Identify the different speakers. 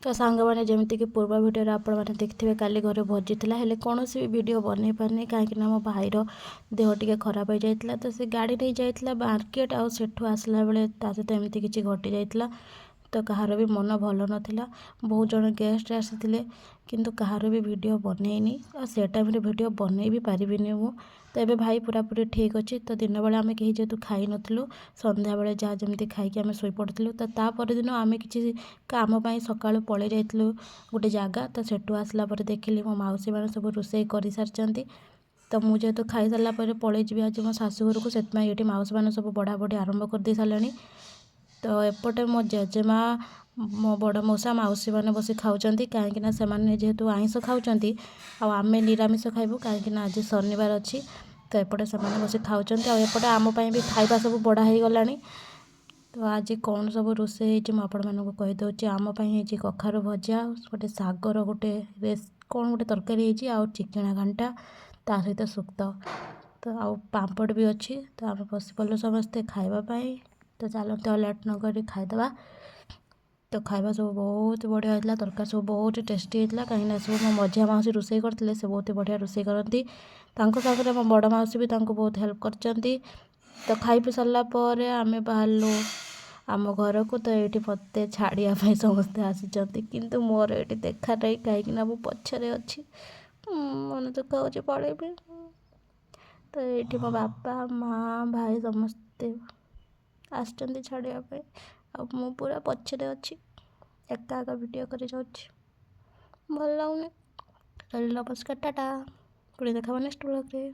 Speaker 1: ତ ସାଙ୍ଗମାନେ, ଯେମିତିକି ପୂର୍ବ ଭିଡ଼ିଓରେ ଆପଣମାନେ ଦେଖିଥିବେ, କାଲି ଘରେ ଭୋଜି ଥିଲା। ହେଲେ କୌଣସି ବି ଭିଡ଼ିଓ ବନେଇ ପାରିନି, କାହିଁକିନା ମୋ ଭାଇର ଦେହ ଟିକେ ଖରାପ ହେଇଯାଇଥିଲା। ତ ସେ ଗାଡ଼ି ନେଇ ଯାଇଥିଲା ମାର୍କେଟ, ଆଉ ସେଠୁ ଆସିଲା ବେଳେ ତା ସହିତ ଏମିତି କିଛି ଘଟିଯାଇଥିଲା। ତ କାହାର ବି ମନ ଭଲ ନଥିଲା। ବହୁତ ଜଣ ଗେଷ୍ଟ ଆସିଥିଲେ, କିନ୍ତୁ କାହାର ବି ଭିଡ଼ିଓ ବନେଇନି ଆଉ ସେ ଟାଇମ୍ରେ ଭିଡ଼ିଓ ବନେଇ ବି ପାରିବିନି ମୁଁ। ତ ଏବେ ଭାଇ ପୁରାପୁରି ଠିକ୍ ଅଛି। ତ ଦିନବେଳା ଆମେ କେହି ଯେହେତୁ ଖାଇନଥିଲୁ, ସନ୍ଧ୍ୟାବେଳେ ଯାହା ଯେମିତି ଖାଇକି ଆମେ ଶୋଇପଡ଼ିଥିଲୁ। ତ ତା ପରଦିନ ଆମେ କିଛି କାମ ପାଇଁ ସକାଳୁ ପଳେଇ ଯାଇଥିଲୁ ଗୋଟେ ଜାଗା। ତ ସେଠୁ ଆସିଲା ପରେ ଦେଖିଲି ମୋ ମାଉସୀମାନେ ସବୁ ରୋଷେଇ କରିସାରିଛନ୍ତି। ତ ମୁଁ ଯେହେତୁ ଖାଇସାରିଲା ପରେ ପଳେଇଯିବି ଆଜି ମୋ ଶାଶୁଘରକୁ, ସେଥିପାଇଁ ଏଇଠି ମାଉସୀମାନେ ସବୁ ବଢ଼ା ବଢ଼ି ଆରମ୍ଭ କରିଦେଇ ସାରିଲେଣି। ତ ଏପଟେ ମୋ ଜେଜେମା, ମୋ ବଡ଼ ମଉସା, ମାଉସୀମାନେ ବସି ଖାଉଛନ୍ତି, କାହିଁକିନା ସେମାନେ ଯେହେତୁ ଆଇଁଷ ଖାଉଛନ୍ତି ଆଉ ଆମେ ନିରାମିଷ ଖାଇବୁ, କାହିଁକିନା ଆଜି ଶନିବାର ଅଛି। ତ ଏପଟେ ସେମାନେ ବସି ଖାଉଛନ୍ତି ଆଉ ଏପଟେ ଆମ ପାଇଁ ବି ଖାଇବା ସବୁ ବଢ଼ା ହେଇଗଲାଣି। ତ ଆଜି କ'ଣ ସବୁ ରୋଷେଇ ହେଇଛି, ମୁଁ ଆପଣମାନଙ୍କୁ କହିଦେଉଛି। ଆମ ପାଇଁ ହେଇଛି କଖାରୁ ଭଜା, ଗୋଟେ ଶାଗର ଗୋଟେ କ'ଣ ଗୋଟେ ତରକାରୀ ହେଇଛି, ଆଉ ଚିକେନ୍ ଘାଣ୍ଟା, ତା ସହିତ ଶୁକ୍ତ, ତ ଆଉ ପାମ୍ପଡ଼ ବି ଅଛି। ତ ଆମେ ବସି ପଡ଼ିଲୁ ସମସ୍ତେ ଖାଇବା ପାଇଁ। ତ ଚାଲନ୍ତୁ, ଆଉ ଲେଟ୍ ନକରି ଖାଇଦେବା। ତ ଖାଇବା ସବୁ ବହୁତ ବଢ଼ିଆ ହେଇଥିଲା। ତରକାରୀ ସବୁ ବହୁତ ଟେଷ୍ଟି ହେଇଥିଲା, କାହିଁକିନା ସବୁ ମୋ ମଝିଆ ମାଉସୀ ରୋଷେଇ କରିଥିଲେ। ସେ ବହୁତ ବଢ଼ିଆ ରୋଷେଇ କରନ୍ତି। ତାଙ୍କ ସାଙ୍ଗରେ ମୋ ବଡ଼ ମାଉସୀ ବି ତାଙ୍କୁ ବହୁତ ହେଲ୍ପ କରିଛନ୍ତି। ତ ଖାଇ ପିଇ ସାରିଲା ପରେ ଆମେ ବାହାରିଲୁ ଆମ ଘରକୁ। ତ ଏଇଠି ମୋତେ ଛାଡ଼ିବା ପାଇଁ ସମସ୍ତେ ଆସିଛନ୍ତି, କିନ୍ତୁ ମୋର ଏଇଠି ଦେଖା ନାହିଁ, କାହିଁକିନା ମୁଁ ପଛରେ ଅଛି। ମନ ଦୁଃଖ ହେଉଛି, ପଳେଇବି। ତ ଏଇଠି ମୋ ବାପା, ମା, ଭାଇ ସମସ୍ତେ ଆସିଛନ୍ତି ଛାଡ଼ିବା ପାଇଁ ଆଉ ମୁଁ ପୁରା ପଛରେ ଅଛି, ଏକା ଏକା ଭିଡ଼ିଓ କରି ଯାଉଛି, ଭଲ ଲାଗୁନି। ରହିଲି, ନମସ୍କାର, ଟାଟା। ପୁଣି ଦେଖା ନେକ୍ସଟ ବ୍ଲଗ୍ରେ।